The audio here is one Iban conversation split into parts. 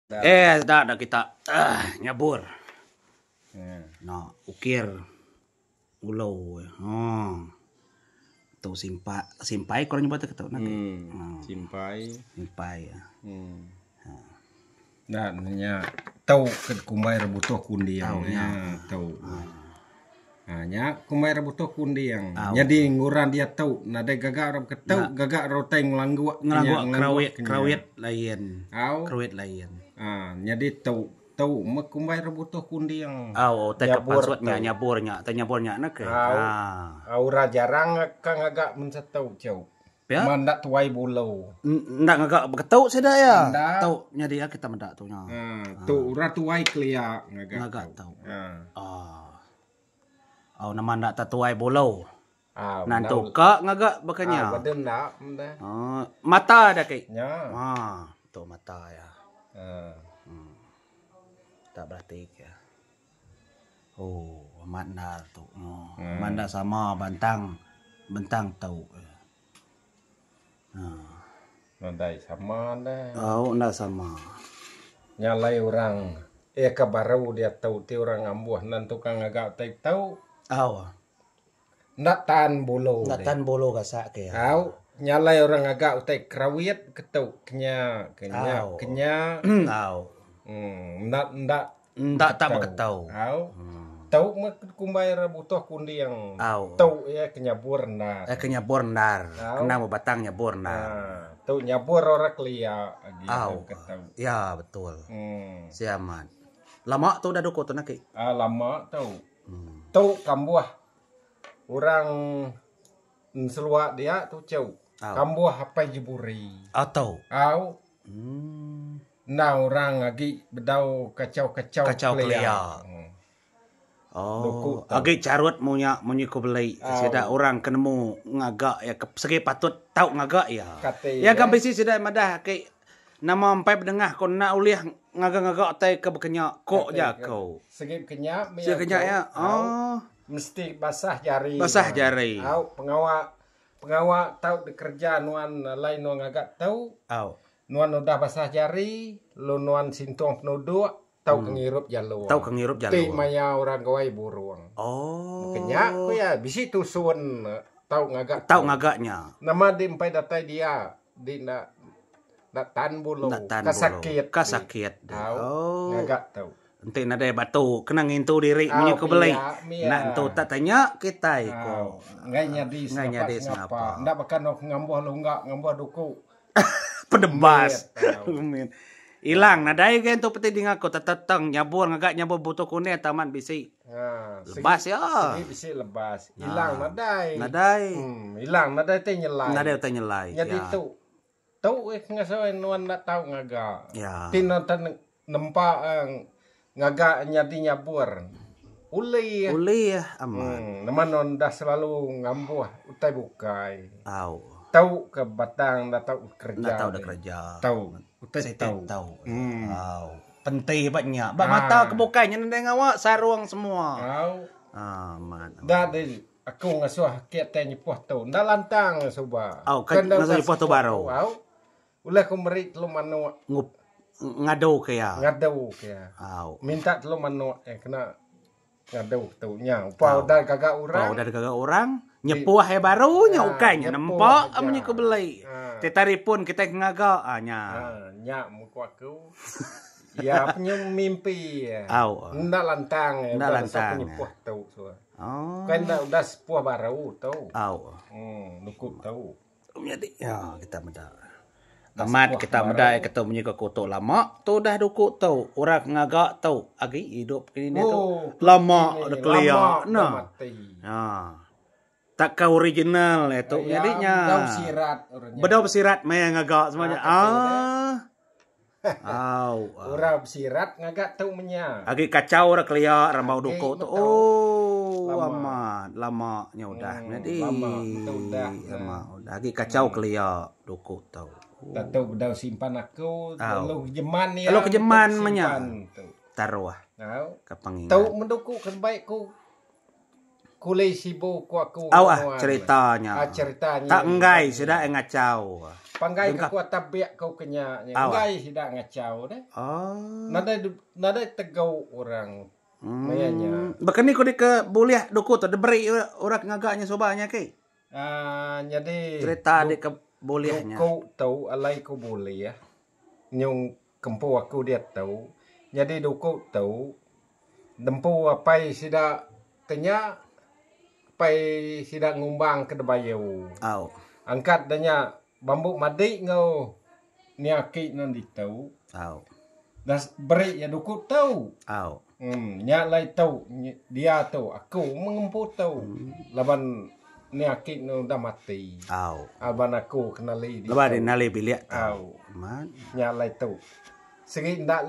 Eh da da kita ah nyabur. No ukir ulo oh. Tu simpa simpai ko nyebut ke tu nak. Hmm. Simpai. Simpai. Hmm. Nah, nya tau ke kumbai rebutuh kunding. Tau nya. Tau. Ha, nya kumbai rebutuh kunding. Nyadi nguran dia tau nadai gaga ra ketau gaga ra utai ngelangguk ngelangguk kerawit kerawit lain. Kerawit lain. Ha, nyadi tau tau me kumbai rebutuh kunding. Au utai ke pansut nya nyabur nya utai nyabur nya ne ke. Ha. Ura jarang ka ngaga men setau chau. Pia. Ma enda tuai bulu. Enda ngaga beketu sida iya. Tu nyadi iya kita meda tu nya. Ha, tu orang tuai kelia ngaga. Ngaga tu. Ha. Oh. Oh nama enda ta tuai bulu. Ah, Nantu ka ngaga baka nya. Ah, beda enda meda. Oh, mata da ki. Nya. Ha, tu mata iya. Ha. Hmm. Tak berati ke. Oh, amat endar tu. Oh, hmm. Amat enda sama bantang bentang tu. Ha. Nadai sama dah. Oh, enda sama. Nya alai orang iya ke baru diatu ti orang ngambuh nan tukang ngaga utai tu. Au. Enda tan bulu. Enda tan bulu gasak ke iya. Au, nya alai orang ngaga utai kerawit ke tu kenya kenya kenya. Au. Hmm, enda enda Enda tak beketau. Au. Tau meh kumbai ra butuh kunding. Au. Tau iya ke nyabur endar. Iya ke nyabur endar. Kena bebatang nyabur endar. Ha, tu nyabur orang kelia agi Au. beketau. Ya betul. Hmm. Sia amat. Lama tu udah duku tu naki. Ah lama tu. Tu kambuh orang enselua dia tu chau. Kambuh apai jeburi. Au tau. Au. Hmm. Enda orang agi bedau kachau-kachau Kachau kelia. Oh, agi charut munya munyi ku beli. Sida orang ke nemu ngaga iya ke segi patut tau ngaga iya. Iya ga bisi sida madah agi nama empai bedengah ko enda ulih ngaga-ngaga utai ke bekenya ko jaku. Segi bekenya mih Segi bekenya iya. Oh. Mesti basah jari. Basah jari. Au pengawa pengawa tau dikereja nuan alai nuan ngaga tau. Au. Nuan udah basah jari, lalu nuan sintung penuduk, tauka ngirup jalung. Tauka ngirup jalung. Ti maya orang gawai burung. Oh. Baka nya ku iya, bisi tusun tau ngaga. Tau ngaga nya. Nama di empai datai dia, di enda enda tan bulu. Enda tan Ka bulu. sakit. Ka sakit. Tau Oh. ngaga tau. Enti nadai batu kena ngintu diri Au munyi ku beli. pia mia. Enda entu tak tanya kitai Au ko. enggai nyadi Enggai nyadi sengapa sengapa. sengapa. Enda baka nok ngambuh lungga ngambuh duku. Pedebas. Ilang nadai ga entu peti dinga ko teteteng nyabur ngaga nyabur butuh kuning taman bisi. Ha, lebas iya. Sigi bisi lebas. Ilang nadai. Nadai. Hmm, ilang nadai utai nyelai. Nadai utai nyelai. Nyadi tu tu eh ngasuh nuan enda tau ngaga. Ya. Ti nuan nempa ngaga nyadi nyabur. Ulih. Ulih amat. Hmm, nama nuan dah selalu ngambuh utai bukai. Au. Tau ke batang enda tau kereja. Enda tau dah kereja. Tau. Utai Siti tau. tau. Hmm. Au. Penti ba nya. Ba mata ke bukai nya nadai ngawa sarung semua. Au. Amat. Enda di aku ngasuh aki atai nyepuh tu. Enda lantang suba. Au, ka ngasuh nyepuh tu baru. Au. Ulih ku meri telu manuk. Ngup ngadu ke iya. Ngadu ke iya. Au. Minta telu manuk iya kena ngadu tu nya. Upa udah gaga orang. Upa udah gaga orang. Nyepuh iya baru nya ukai nya nempa munyi ku beli. Ti taripun kitai ke ngaga ah nya. Nya mun ku aku. Iya penyu mimpi iya. Au. Enda lantang iya. Enda lantang. Nyepuh tu suah. Oh. Bukan enda udah sepuh baru tu. Au. Hmm, nukup tu. Menyadi ya kita meda. Amat kita meda iya ketu munyi ke kutu lama tu udah duku tu orang ke ngaga tu agi idup kini tu Oh, lama da kelia lama nah. mati. Ha. Tak ka original iya tu Ya, nyadi nya. Bedau sirat orang nya. Bedau besirat maya ngaga semua nya. Ah. Au. Orang besirat ngaga tu menya. Agi kacau ra kelia rambau duku tu. Oh, Lama. amat lama nya udah Hmm, nyadi. lama tu udah. Lama udah agi kacau kelia duku tu. Tentu bedau simpan aku Au. lalu kejeman iya. Lalu kejeman simpan menya. tu. Taruh Au. ke pengingat. Tu menduku ke baik ku kulei sibu ku aku Au ah nuan. cerita nya. Ah cerita nya. Tak enggai sida ngacau. Panggai ke ku atas bek ku ke nya nya. Enggai sida ngachau deh. Oh. Nadai nadai tegau orang maya nya. Baka ni ku deka bulih duku tu diberi orang ke ngaga nya suba nya ki? Aaa nyadi Cerita deka bulih nya. Duku tu alai ku bulih nyung kempu aku diatu. Nyadi duku tu nempu apai sida ke nya apai sida ngumbang ke debayu. Au. Angkat da nya bambu madi enggau ni aki ne ditu. Au. Da beri iya duku tu. Au. Em nya alai tu dia tu aku mengempu tu laban ni aki ne udah mati. Au. Laban aku kenali ditu. Laban nali bilik tu. Au. Amat. Nya alai tu. Sigi enda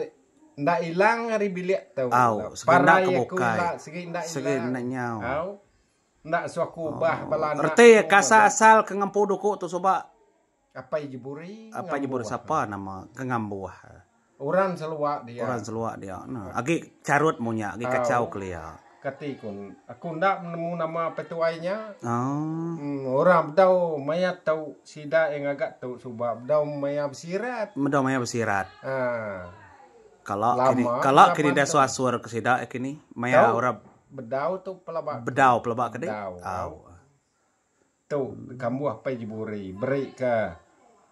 Enda ilang ari bilik tu. Au, segi enda Parai ke aku bukai. ila segi enda Segi ilang. enda nyau. Au. Enda suah aku ubah bala anak Reti aku kasa mega. asal ke ngempu duku tu suba. Apai Jeburi Apai Jeburi ngambuh. sapa nama ke ngambuh. Orang Seluak dia. Orang Seluak dia. Nah, agi charut munya, agi kachau Au. kelia. Kati ku aku enda nemu nama petuai nya. Oh. Hmm, orang bedau maya tu sida yang ngaga tu suba bedau maya besirat. Bedau maya besirat. Ha. Kala kini, Lama kala kini zaman dah tu. suasur ke sida kini maya Tau orang bedau tu pelaba bedau pelaba ke deh. Bedau. Au. Tu kambuh apai jeburi beri ke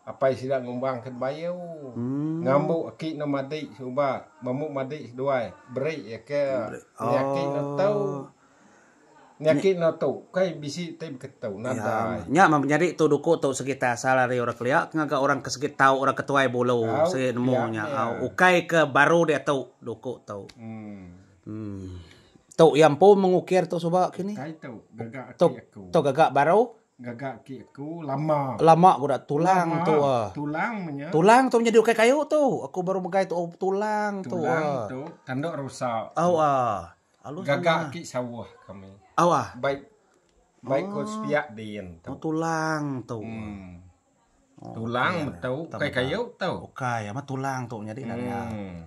apai sida ngumbang ke bayu. Hmm. Ngambu aki no madi suba mamu madi seduai beri iya ke ni aki no tau. Oh. Ni aki no tu kai bisi tai beketu nadai. Ya, nya mah menyadi tu duku tu segi tai asal ari orang kelia ke ngaga orang ke segi tau orang ke tuai bulu segi nemu nya. Au ukai ke baru diatu duku tu. Hmm. Hmm. Tu iya empu mengukir tu suba kini. Kai tu gaga aki Tu aku. tu gaga baru. Gaga aki aku lama. Lama ku dah tulang Lama. tu ah. Tulang menya. Tulang tu menjadi ukai kayu tu. Aku baru megai tu oh, tulang tu Tulang ah. tu tanduk rusa. Au ah. Alus Gaga nama. aki sawah kami. Au ah. Baik baik ko sepiak din tu. Oh, tulang tu. Hmm. Tulang betu ukai kayu tu. Ukai amat tulang tu nyadi dah nya. Hmm.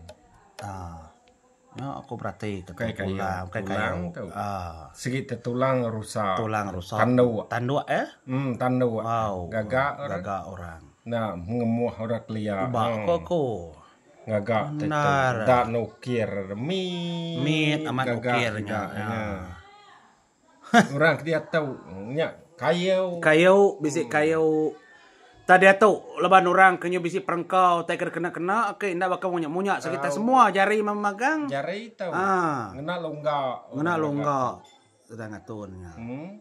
Ah. Nya aku berati ke Ukai kayu. tulang, ukai Tulang kayu. tu. Ah. Sigi tetulang rusa. Tulang rusa. Tanduk. Tanduk eh? Hmm, tanduk. Wow. Gaga orang. Gaga orang. Nah, ngemuh orang kelia. Ba Hmm. ko ko. Ngaga tu. Benar. Da nukir mit. Mit amat Gaga ukir nya. sida, Ya. nya. Orang ke diatu nya kayu. Kayu bisi kayu. Ta diatu laban orang ke nyu bisi perengka utai ke kena-kena ke enda baka munya-munya sereta semua jari memegang. Jari tu. Ha. Ngena longga. Ngena longga sereta ngatun nya. Hmm.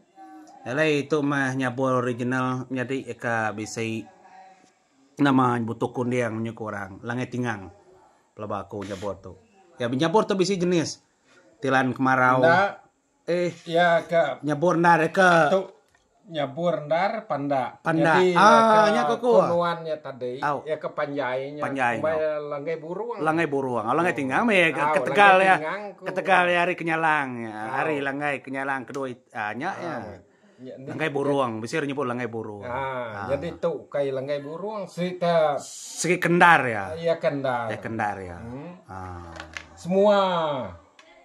Alai tu mah nyabur original nyadi ka bisi nama butuh kunding nyu ku orang langai tingang pelaba aku nyabur tu. Ya nyabur tu bisi jenis tilan kemarau. Enda Eh. Ya ke nyabur endar ke. Tu nyabur endar panda. Panda. Jadi Ah, ke nya ko ku. konuan nya tadi, Au. ya ke panjai nya. Panjai Kumbai nya. langgai burung. Langgai burung. Langgai tingang meh Au, ketegal langgai ya. tingang ku. Ketegal ya ari kenyalang ya. Au. Ari langgai kenyalang kedua ah, nya ya. Au. Nya ni. Langgai burung, bisi orang nyebut langgai burung. Ah, jadi tu kai langgai burung serita Segi kendar ya. Ya kendar. Ya kendar ya. Hmm. Ah. Semua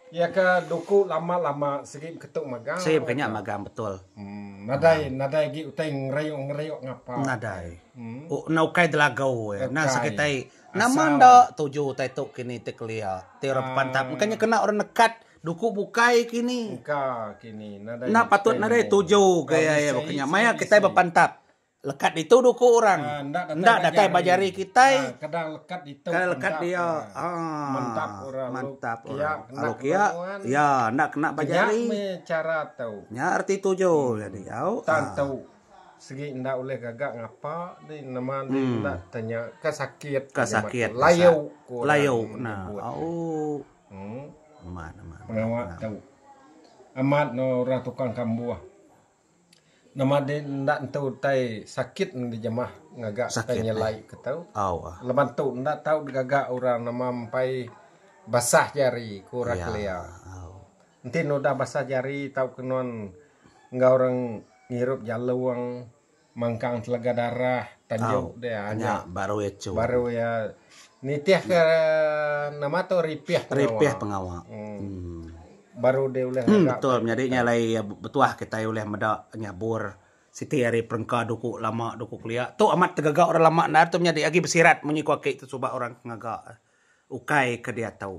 Iya ke duku lama-lama sigi beketu magang. Sigi bekenya magang betul. Hmm, nadai nadai agi utai ngerayuk-ngerayuk ngapa. Nadai. Hmm. Oh, na ukai delagau ya. Na Ukai. sekitai nama Asal. enda tuju utai tu kini ti kelia. Ti orang pantap. Makanya kena orang nekat duku bukai kini. Engka kini nadai. Na patut nadai tuju ke iya Bisi, bekenya. Maya bisi. kitai bepantap. Lekat ditu duku orang. Ah, enda datai Enda datai ba jari kitai. Ah, kadang lekat ditu. Kadang lekat mantap, dia. ah. Ah, Mantap orang. Lu Mantap kia orang. kena Lalu kia, kenuan. ya enda kena ba Nya jari. meh cara tau. Nya arti tuju jadi. Au. Tang Ah. tau segi enda ulih gaga ngapa di nama di enda tanya ke sakit. Ka sakit. Layu ku orang Layu nah. nyebut. Au. Amat amat. Pengawa tau. Amat no orang tukang kambuh. Nama deh enda entu utai sakit ne dijamah ngaga utai nyelai ke tau. Laban tu enda tau digaga orang nama empai basah jari ku orang kelia. Enti ne udah basah jari tau ke nuan enggau orang ngirup jalung mangkang telaga darah tanjok deh nya baru iya chu. Baru iya nitih ke nama tu ripih pengawa. Ripih pengawa. Baru deh ulih ngaga. Betul menyadi nya alai betuah kitai ulih meda nyabur Siti ari perengka duku lama duku kelia. Tu amat tegaga orang lama endar tu menyadi agi besirat munyi ku aki tu suba orang ke ngaga ukai ke diatu.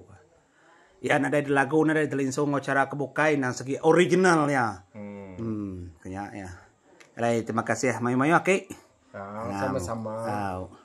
Iya nadai delagu nadai delinsung enggau chara ke bukai nang segi original iya. Uhh ke nya iya. Alai terima kasih mayuh-mayuh aki. Sama-sama. Au.